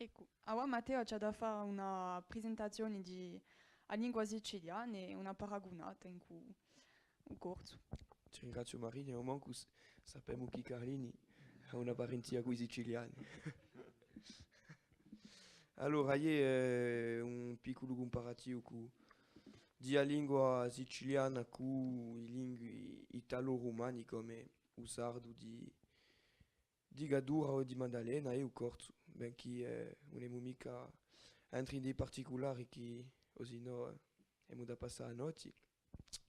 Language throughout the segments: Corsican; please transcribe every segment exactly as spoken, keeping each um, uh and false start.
Eccu, avà Matteu ci hà da fà una prisentazioni di a lingua siciliana è una paragunata incù u corsu. Ti ringraziu Marina, è omancu s-, sapemu chì Carlini hà una parentia cù i siciliani. Allora, iè, eh, un picculu cumparativu cù, di a lingua siciliana cù i lingui italo-rumani, cum'è u sardu di, di Gaddura o di Maddalena è u corsu, benchì, eh, ùn emu micca à entre in di particulari chì, o sinnò, eh, emu da passà a notti.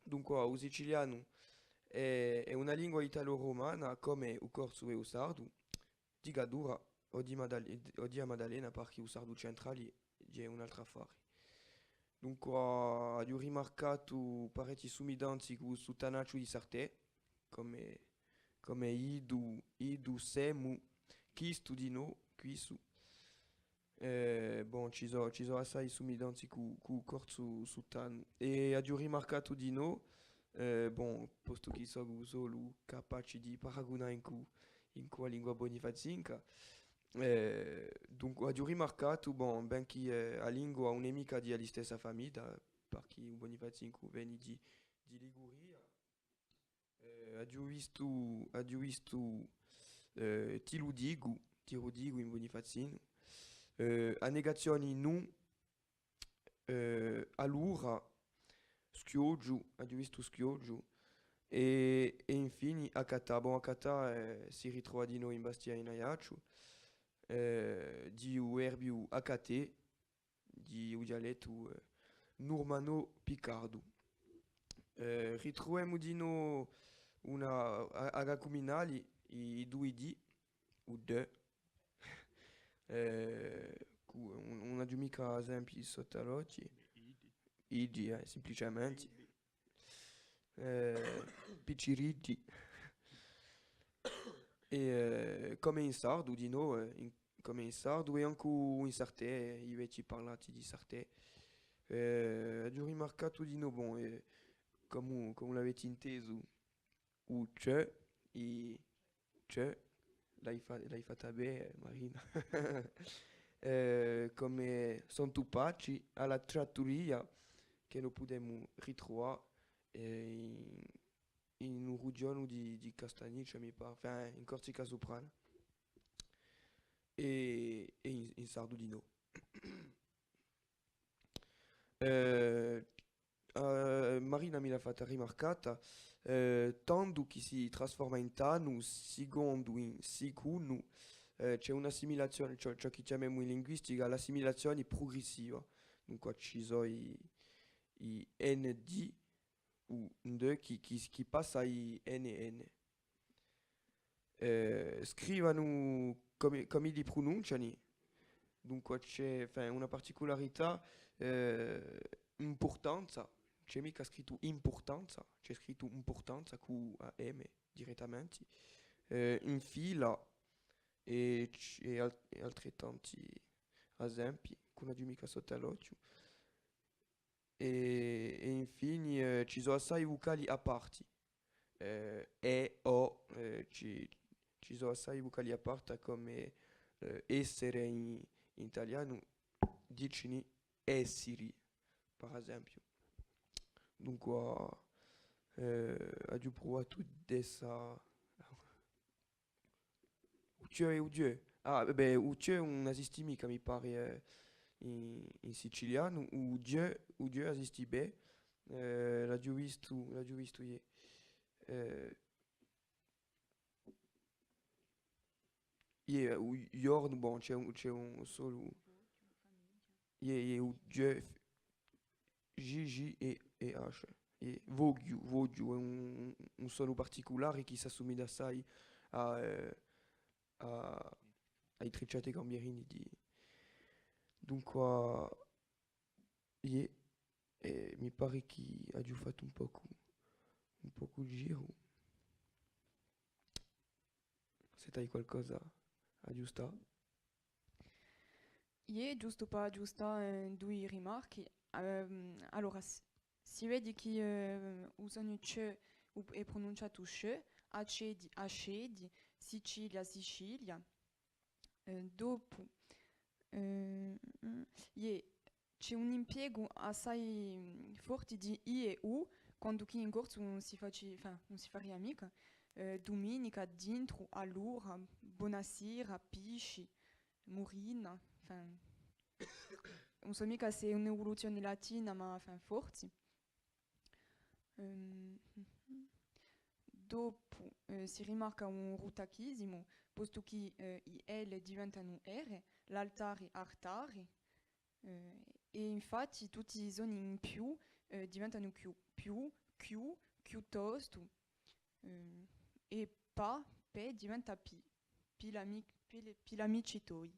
Dunque, u sicilianu hè, hè una lingua italo-rumana, cum'è u corsu è u sardu, di Gaddura o di Maddal-, o di a Maddalena, parchì u sardu centrali hè un altru affari. Dunque, aghju rimarcatu parechji sumidanzi cù u suttanacciu di Sartè, cum'è, cum'è iddu, iddu, semu, chistu dinò, quissu. Eh, bon, ci sò, ci sò assai sumidanzi cù, cù u corsu suttanu. È aghju rimarcatu dinò, eh, bon, postu chì sò solu capaci di paragunà incù, incù a lingua bunifazinca, eh, dunque, aghju rimarcatu, bon, benchì, eh, a lingua ùn hè micca di a listessa famidda, parchì u bunifazincu veni di, di Liguria, eh, aghju vistu, aghju vistu, eh, ti lu dicu, ti lu dicu in bunifazinu. Eh, a negazioni nù, eh, allura, schjoghju, aghju vistu schjoghju, è, è infini accattà. Bon, accattà, eh, si ritrova dinò in Bastia in Aiacciu, eh, di u verbiu accattè, di u dialettu, eh, nurmano-piccardu. Eh, ritruvemu dinò una, a, a cacuminali, i, i dui D, u D, eh, cù un, ùn aghju micca esempi sottu à l'ochji. Iddi, eh, simpliciamenti. Eh, picciriddi. È, eh, cum'è in sardu, dinò, eh, in, cum'è in sardu, è ancu in Sartè, eh, i vechji parlati di Sartè. Eh, aghju rimarcatu dinò, bon, eh, comu, comu l'aveti intesu, u ce, i ce, l'hai fa-, l'hai fatta bè, eh, Marina. Eh, cum'è Santu Paci, à a tratturia, chì no pudemu ritruvà, eh, in, in u rughjonu di, di Castagniccia, mi pare, enfin, in Corsica Suprana. È, è in, in sardu dinò. Eh, eh, Marina mi l'hà fatta rimarcata, eh, tandu chì si trasforma in tanu, sicondu in sicunu, eh, ci hè un'assimilazioni, ciò, ciò chì chjamemu in linguistica l'assimilazioni prugrissiva. Dunque, ci sò i, i N D, u nd chì, chì, chì passa à i N N. Eh, scrivanu cum'è, cum'è li prununciani. Dunque, ci hè, enfin, una particularità, eh, impurtanza, ci hè micca scrittu impurtanza, ci hè scrittu impurtanza cù a M direttamenti, eh, in fila è, c-, è al-, è altrettanti esempi, chì ùn aghju micca sottu à l'ochju. È, è infini, eh, ci sò assai vucali aparti. Eh, e, o, eh, ci, ci sò assai vucali aparti, cum'è, eh, essere in, in talianu, dicini essiri, per esempiu. Dunque, eh, aghju pruvatu d'essa U ce è u ghjè. Ah, bè, u ce ùn esisti micca, mi pare, eh, in, in sicilianu. U ghjè, u ghjè esisti bè. Eh, l'aghju vistu, l'aghju vistu iè. Eh, iè, u ghjornu, bon, ci hè un, ci hè un solu. Iè, iè, u ghjè, G G E, E H. È vogghiu, vogghiu, hè un, un sonu particulare chì s'assumiglia assai à, eh, à, à i tricciati cambierini di, dunque, iè, eh, mi pare chì aghju fattu un pocu, un pocu u giru. S'è t'hai qualcosa à aghjustà. Iè, ghjustu pà aghjustà, eh, dui rimarchi. Ehm, allora, s-, si vedi chì, eh, u sonu ce u-, hè prununciatu sce, accedi, ascedi, Sicilia, Sicilia. Eh, dopu, È ci hè un impiegu assai, mm, forti di i è u, quandu chì in corsu ùn si faci-, enfin, ùn si faria micca, eh, duminica, dintru, allora, bonasira, pisci, murina, enfin, ùn sò micca s'hè un'evoluzione latina, ma, enfin, forti. Ehm, dopu, eh, si rimarca un rutachisimu, postu chì, eh, i L diventanu R, l'altari, artari, eh, è infatti tutti i soni in più, eh, diventanu chiù, più, chiù, chiuttostu, eh, è pa, pe diventa pi, pi l'ami-, pi le-, pi l'amici toi.